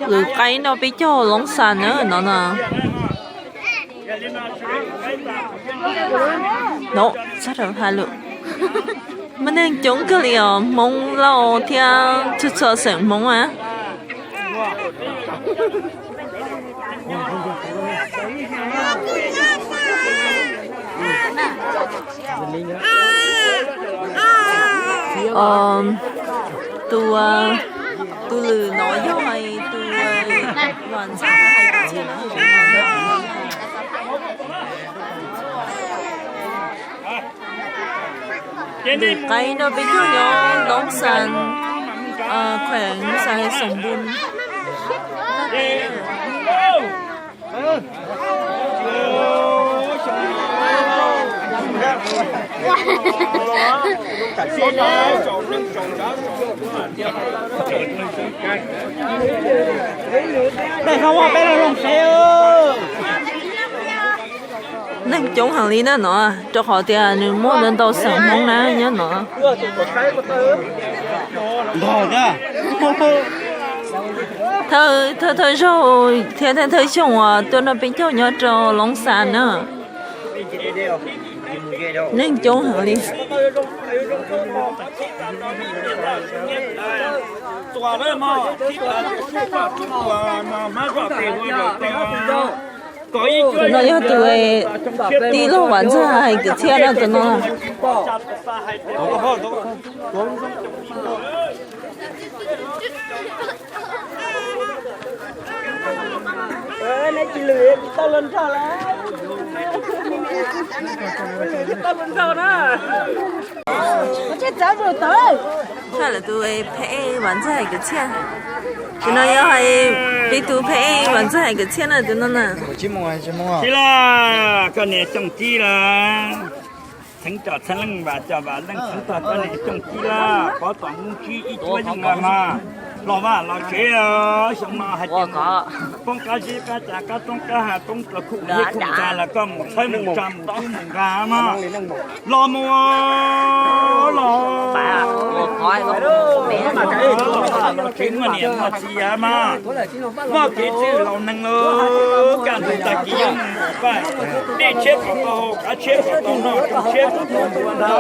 Lwm qaib nrog peb caug Loob Xas na no na. No, txog rau hais lus. Muaj neeg coob kawg li os, Hmoob Lauj thiab txhua txhua xeem Hmoob a. Tus, tus lwm no yog hais tus, Vam Ntxawg hais tus txhiaj na. Lwm qaib nrog peb caug nyob Loob Xas, khueem Xas Xoom Npun. Neeg coob heev li na no, rau qhov tias nws muaj ntau ntau xeem Hmoob na nyob no. Thawj thawj zaug thiab thawj thawj xyoo uas tuaj nrog peb caug nyob rau Loob Xas na. Neeg coob heev li. Tus no yog tus tij laug Vam Ntxawg hais kwv txhiaj na tus no. Txhaj lawv tus Phem Ej Vam Ntxawg hais kwv txhiaj. Tus no yog hais peb tus Phem Ej Vam Ntxawg hais kwv txhiaj na tus no na. Tij laug, koj niam Cooj Cib lawm. Txheeb tog txheeb leej, vam tog vam leej, txheeb tog koj niam Cooj Cib lawm, pov tom Moob Tsib ib cuab yeej los mas. Los vaj los tsev, xyoo no hais tias poob qab zib qab tsav qab roob qab hav poob rau khuj hiab khuj ntxag los koj mus txhawb mus tsa mus tub mus nqa mas. Los mus los, los tsev muaj niam muaj txiv mas. Muaj kev txwj laus neeg lawm, kaj ntug tag kis yuav mus paj, dej tshiab kom tau haus, kav tshiab kom tau noj, tshiab kom tau npua ntag.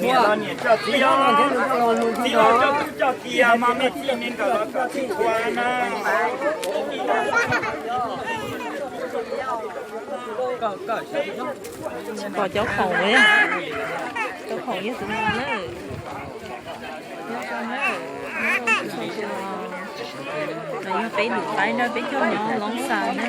Niam los niam coj txiv, txiv los coj tub coj kiag mas, me txij me nkawm los kom txhij ua na. Pom cov khoom, cov khoom yog tus no na. No yog peb lwm qaib nrog peb caug nyob Loob Xas na.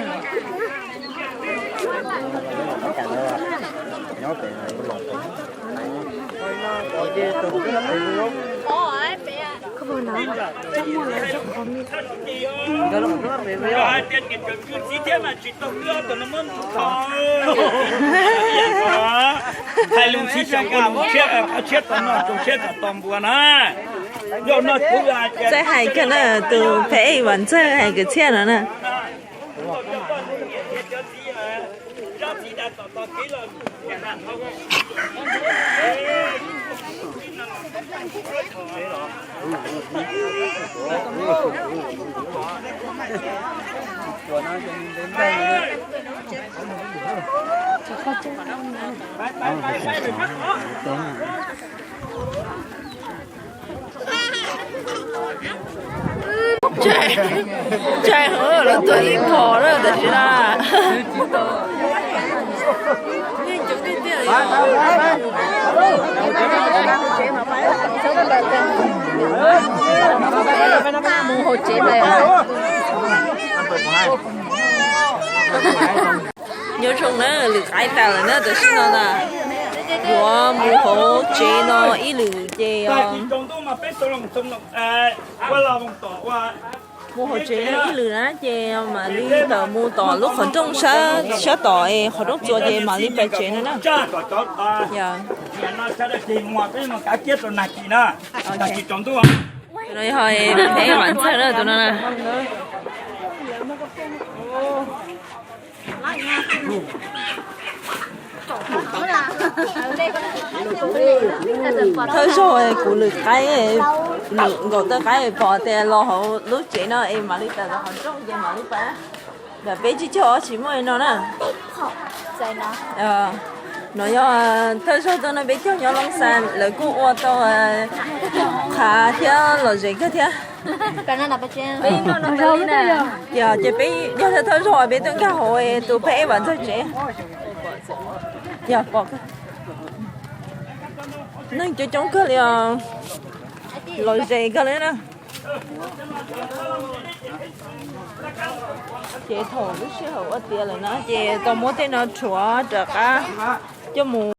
Hais tias niam cov kwv txiv thiab mas tsis tau wb ob tug no muab ntxuav. Hais lus txhij xyaum ua lus tshiab, kav tshiab tau noj, tsau tshiab kom tau npua na. Yog no kuv txawj hais kawg na, tus Phem Ej Vam Ntxawg hais kwv txhiaj no na. Ntshai heev, lawv tuaj ib phom na tam sim na. Mus hauv tsev lawm. Nyob zoo na, lwm qaib tas lawm na, tam sim no na yuav mus hauv tsev no ib lwm ces mus hauv tsev no ib lwm na ces mam li tawm mus tom lub qhov rooj sab, sab tom es qhov rooj txuas ces mam li pais tsev no na. Tus no yog Phem Vam Ntxawg na, tus no na. Thawj zaug kuv lwm qaib, lwm nkaum tawm qaib pom tias los hauv lub tsev no es mam li tawm los hauv nroog ces mam li pab. Ntawm peb tsib caug ob tsis muaj li no na. No yog thawj zaug tuaj no peb caug nyob Loob Xas lawv kuj ua tau qhav thiab lom zem kawg thiab. Ces peb yog thawj zaug peb tuaj nkag hauv tus phab ej vam ntxawg tsev. Neeg coob coob kawg li os, lom zem kawg li na. Ces thaum lub sij hawm ua tiav lawm na ces tau muab tej no rhuav rov qab coj mus